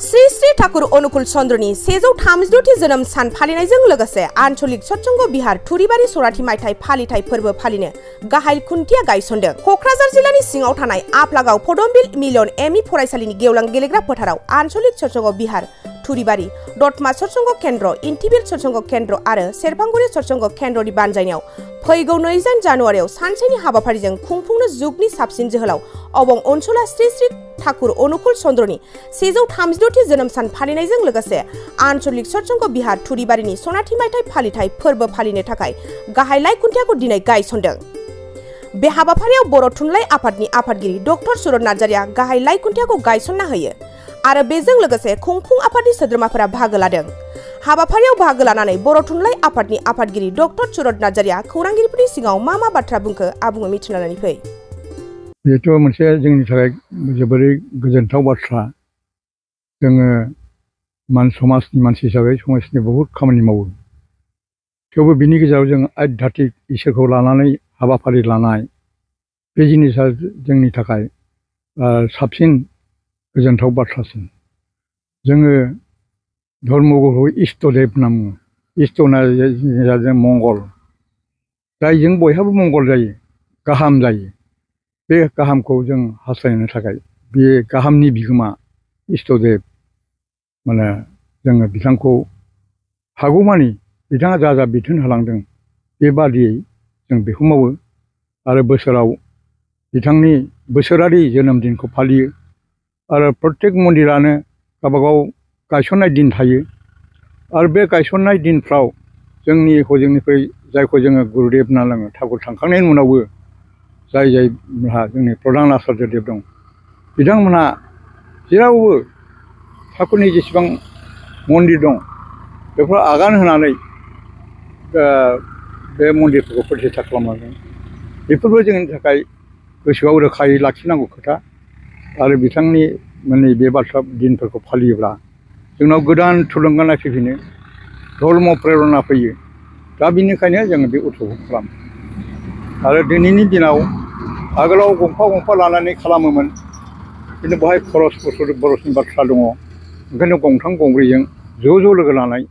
श्री श्री ठाकुर अनुकूल चन्द्रनि 132 जोनोम सान फालिनायजों लोगोसे आन्चलिक सत्संग बिहार थुरिबारि सराथि मायथाइ फालिथाय फोरबो फालिनो गाहाय खुन्थिया गायसनदों। कक्राझार जिल्लानि सिङाव थानाय आफलागाव फदमबिल मिलन एमइ फरायसालिनि गेवलां गेलेग्रा फोथाराव आन्चलिक सत्संग बिहार थुरिबारि दतमा सत्संग केन्द्र इन्टिबिल सत्संग केन्द्र आरो सेरफांगुरि सत्संग केन्द्रनि बानजायनायाव फैगौ 2 जानुवारियाव सानसेनि हाबाफारिजों खुंफुंनो जुगनि साबसिन जोहोलाव अबं ओनसोला श्री श्री ठाकुर अनुकूल चन्द्रनि 132 जोनोम सान फालिनायजों लोगोसे आन्चलिक सत्संग बिहार थुरिबारिनि सनाथि मायथाइ फालिथाय फोरबो फालिनो थाखाय गाहाय लाइ खुन्थियाखौ दिनै गायसनदों। बे हाबाफारियाव बर' थुनलाइ आफादनि आफादगिरि डक्टर सुरत नार्जारिया गाहाय लाइ खुन्थियाखौ गायसनना होयो आरो बेजों लोगोसे खुंफुं आफादनि सोद्रोमाफोरा बाहागो लादों। हाबाफारियाव बाहागो लानानै बर' थुनलाइ आफादनि आफादगिरि डक्टर सुरत नार्जारिया खौरांगिरिफोरनि सिगाङाव मा बाथ्रा बुंखो आबुङै मिथिनानै फै। बेथ' मोनसे जोंनि थाखाय जोबोरै गोजोनथाव बाथ्रा। जोङो समाजनि मानसि हिसाबै समाजनि बहुद खामानि मावो। थेवबो बिनि गेजेराव जों आध्यात्मिक इसोरखौ लानानै हाबाफारि लानाय बे जिनिसा जोंनि थाखाय साबसिन गोजोनथाव बाथ्रासिन। जोङो धर्मगुरु इष्टदेब होनना बुङो। इष्ट होनना मंगल, जायजों बयहाबो मंगल जायो, गाहाम जायो। बे गाहामखौ जों हास्थायनो थाखाय बे गाहामनि बिगोमा इष्टदेब माने जोङो बिथांखौ हागौमानि बिथाङा जा बिथोन होलांदों बेबादियै जों बेखौ मावो आरो बोसोराव बिथांनि बोसोरारि जोनोम दिनखौ फालियो आरो प्रत्येक मन्दिरानो गावबागाव गायसननाय दिन थायो आरो बे गायसननाय दिनफ्राव जोंनि हजोंनिफ्राय जायखौ जोङो गुरुदेब होनना बुङो ठाकुर थांखांनायनि उनावबो जायहा जोंनि प्रधान आचार्यदेब दं बिथांमोनहा जेरावबो ठाकुरनि जेसेबां मन्दिर दं बेफोराव आगान होनानै बे मन्दिरफोरखौ प्रतिष्ठा खालामलांदों। बेफोरबो जोंनि थाखाय गोसोआव रोखायै लाखिनांगौ खोथा आरो बिथांनि माने बे बाथ्रा दिनफोरखौ फालियोब्ला जोंनाव गोदान थुलुंगानाय फैफिनो, धर्म प्रेरणा फैयो। दा बिनिखायनो जोङो बे उत्सबखौ खालामो आरो दिनैनि दिनाव आगोलाव गंफा लानानै खालामोमोन, खिन्थु बेवहाय खरसनि बाथ्रा दङ। ओंखायनो गंथाम गंब्रैजों ज' लोगो लानाय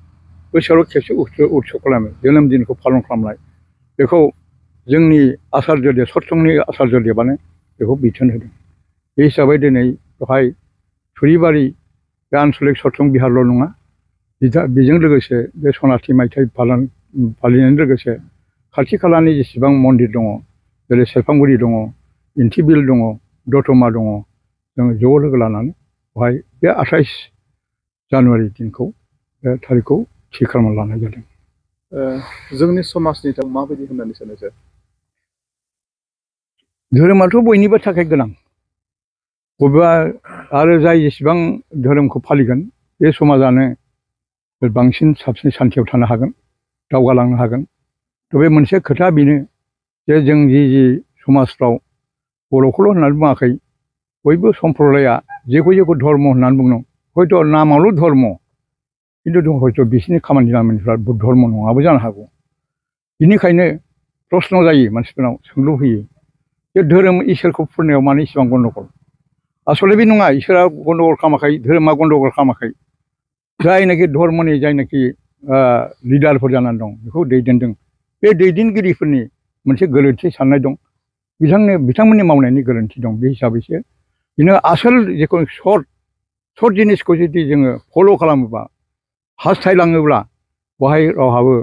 बोसोराव खेबसे उत्सब खालामो, जोनोम दिनखौ पालन खालामनाय। बेखौ जोंनि आचार्यदेब सत्संगनि आचार्यदेबानो बेखौ बिथोन होदों। बे हिसाबै दिनै बेवहाय थुरिबारि बे आन्चलिक सत्संग बिहारल' नङा, बेजों लोगोसे बे सनाथि मायथाइ फालिनायजों लोगोसे खाथि खालानि जेसेबां मन्दिर दङ, जेरै सेरफांगुरि दङ, इन्टिबिल दङ, दतमा दङ, जोङो ज' लोगो लानानै बेवहाय बे 28 जानुवारि दिनखौ बे थारिखखौ थि खालामना लानाय जादों। जोंनि समाजनि थाखाय माबायदि होननानै सानो सार? धोरोमाथ' बयनिबो थाखाय गोनां। बबेबा आरो जाय जेसेबां धोरोमखौ फालिगोन बे समाजानो बांसिन साबसिन सान्थियाव थानो हागोन, दावगालांनो हागोन। थ' बे मोनसे खोथा बेनो जे जों जि समाजफ्राव बर'खौल' होननानै बुङाखै, बयबो सम्प्रदाया जेखौ धर्म होननानै बुङो, हयथ' नामावल' धर्म, खिन्थु हयथ' बिसोरनि खामानि दामानिफ्रा धर्म नङाबो जानो हागौ। बिनिखायनो प्रश्न जायो, मानसिफोरनाव सोंलु फैयो जे धोरोम इसोरखौ फुजिनायाव मानो इसेबां गन्दगल? आसलथे बे नङा, इसोरा गन्दगल खालामाखै, धोरोमा गन्दगल खालामाखै। जायनाखि धर्मनि जायनाखि लिडारफोर जानानै दं बेखौ दैदेनदों, बे दैदेनगिरिफोरनि मोनसे गोरोन्थि साननाय दं, बिथांमोननि मावनायनि गोरोन्थि दं। बे हिसाबैसो बिनो आसोल जेखौ सर्ट जिनिसखौ जुदि जोङो फल' खालामोबा, हास्थायलाङोब्ला बेवहाय रावहाबो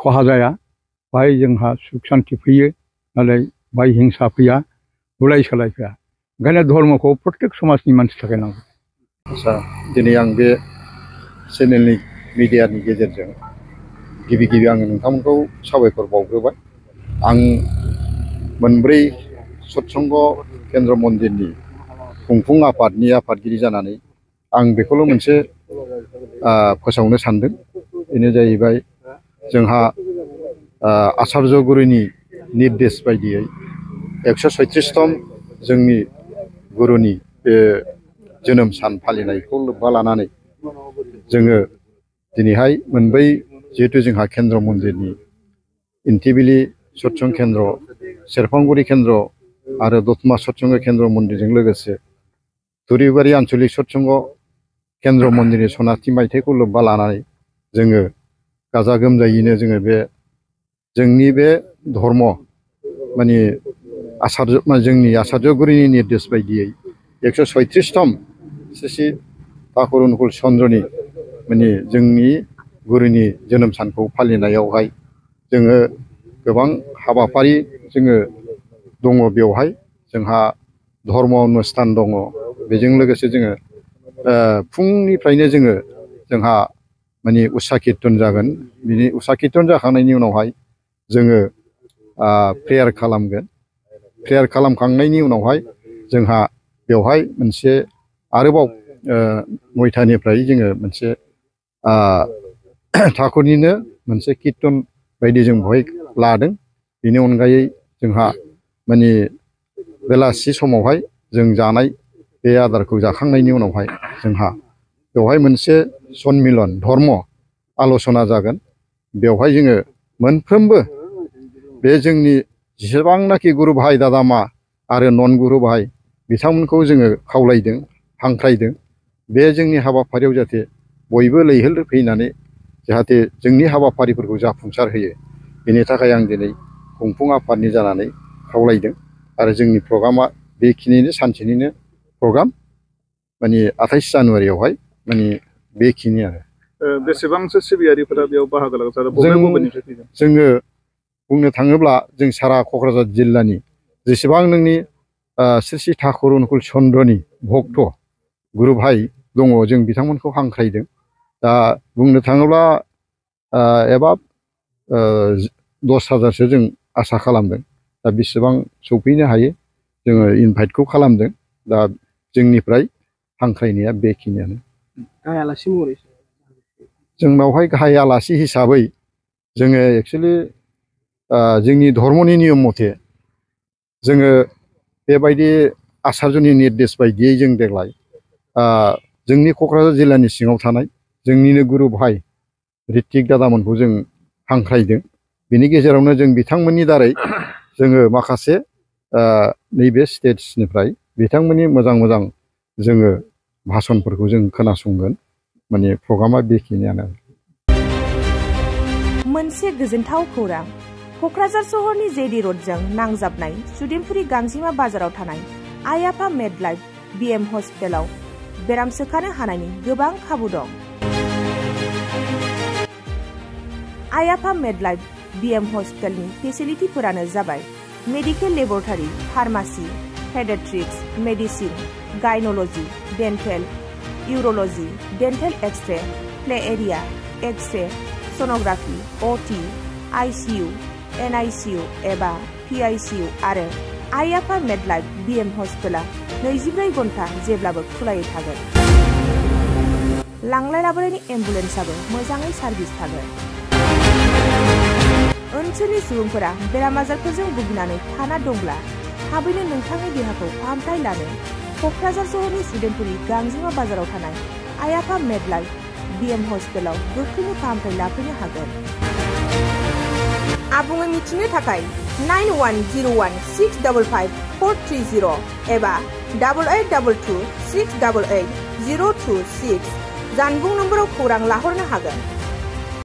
खहा जाया, बेवहाय जोंहा सुख सान्थि फैयो, नाथाय बेवहाय हिंसा फैया, बुलाय सोलाय फैया। ओंखायनो धर्मखौ प्रत्येक समाजनि मानसिनि थाखाय नांगौ। आच्चा, दिनै आं बे चेनेलनि मिडियानि गेजेरजों गिबि आङो नोंथांमोनखौ साबायखर बावग्रोबाय। आं मोनब्रै सत्संग केन्द्र मन्दिरनि खुंफुं आफादनि आफादगिरि जानानै आं बेखौल' मोनसे फोसावनो सानदों। बेनो जाहैबाय जोंहा आचार्य गुरुनि निर्देश बायदियै 136तम जोंनि गुरुनि बे जोनोम सान फालिनायखौ लोब्बा लानानै जोङो दिनैहाय मोनब्रै जिहेतु जोंहा केन्द्र मन्दिरनि इन्टिबिलि सत्संग केन्द्र, सेरफांगुरि केन्द्र आरो दतमा सत्संग केन्द्र मन्दिरजों लोगोसे थुरिबारि आन्चलिक सत्संग केन्द्र मन्दिरनि सनाथि मायथाइखौ लोब्बा लानानै जोङो गाजा गोमजायैनो जोङो बे जोंनि बे धर्म माने जोंनि आचार्य गुरुनि निर्देश बायदियै 136तम श्री ठाकुर अनुकूल चन्द्रनि माने जोंनि गुरुनि जोनोम सानखौ फालिनायावहाय जोङो गोबां हाबाफारि जोङो दङ बेवहाय जोंहा धर्म अनुष्ठान दङ बेजों लोगोसे जोङो फुंनिफ्रायनो जोंहा माने उषा कीर्तन जागोन बिनि उषा कीर्तन जाखांनायनि उनावहाय जोङो प्रेयार खालामगोन प्रेयार खालामखांनायनि उनावहाय जोंहा बेवहाय मोनसे आरोबाव 9टानिफ्राय जोङो मोनसे ठाकुरनिनो मोनसे कीर्तन बायदि जों बेवहाय लादों बेनि अनगायै जोंहा माने बेलासि समावहाय जों जानाय बे आदारखौ जाखांनायनि उनावहाय जोंहा बेवहाय मोनसे सन्मिलन धर्म आल'सना जागोन बेवहाय जोङो मोनफ्रोमबो बे जोंनि जेसेबांनाखि गुरु भाई दादामा आरो नन गुरु भाई बिथांमोनखौ जोङो खावलायदों हांख्रायदों बे जोंनि हाबाफारियाव जाहाथे बयबो लैहोर फैनानै जाहाथे जोंनि हाबाफारिफोरखौ जाफुंसार होयो बेनि थाखाय आं दिनै खुंफुं आफादनि जानानै खावलायदों आरो जोंनि प्रग्रामा बेखिनिनो सानसेनिनो प्रग्राम माने 28 जानुवारियावहाय माने बेखिनि आरो बेसेबांसो सिबियारिफोरा बेयाव बाहागो लागोन बबेनिफ्राय फैगोन जोङो बुंनो थाङोब्ला जों सारा क'क्राझार जिल्लानि जेसेबां नोंनि श्री श्री ठाकुर अनुकूल चन्द्रनि भक्त गुरु भाई दङ जों बिथांमोनखौ हांख्रायदों दा बुंनो थाङोब्ला एबा 10,000सो जों आसा खालामदों दा बेसेबां सौफैनो हायो जोङो इनभाइटखौ खालामदों दा जोंनिफ्राय हांख्रायनाया बेखिनियानो जोंनावहाय गाहाय आलासि हिसाबै जोङो एक्चुअलि जोंनि धर्मनि नियम मथे जोङो बेबायदि आचार्यनि निर्देश बायदियै जों देग्लाय जोंनि क'क्राझार जिल्लानि सिङाव थानाय जोंनिनो गुरु भाई ऋतिक दादामोनखौ जों हांख्रायदों बेनि गेजेरावनो जों बिथांमोननि दारै जोङो माखासे नैबे स्टेट्सनिफ्राय बिथांमोननि मोजां मोजां जोङो भाषणफोरखौ जों खोनासंगोन माने प्रग्रामा बेखिनियानो मोनसे गोजोनथाव खौरां क'क्राझार सहरनि जेडी र'डजों नांजाबनाय सुदेमपुरी गांजिमा बाजाराव थानाय आइ आफा मेडलाइफ BM हस्पिटालाव बेराम सोखानो हानायनि गोबां खाबु दं आइ आफा मेडलाइफ BM हस्पिटालनि फेसिलिटिफोरानो जाबाय medical laboratory pharmacy paediatrics medicine gynaecology dental urology dental x-ray play area x-ray sonography OT ICU NICU एबा PICU आरो आइ आफा मेडलाइफ BM हस्पिटाला 24 घन्टा जेब्लाबो खुलायै थागोन लांलाय लाबोनायनि एम्बुलेन्सआबो मोजाङै सार्भिस थागोन ओनसोलनि सुबुंफोरा बेराम आजारफोरजों भुगिनानै थाना दंब्ला थाबैनो नोंथांनि देहाखौ फाहामथाय लानो क'क्राझार सहरनि सुदेमपुरी गांजिमा बाजाराव थानाय आइ आफा मेडलाइफ BM हस्पिटालाव गोख्रैनो फाहामथाय लाफैनो हागोन आबुङै मिथिनो थाखाय 9101655430 एबा 8822688026 जानबुं नम्बराव खौरां लाहरनो हागोन।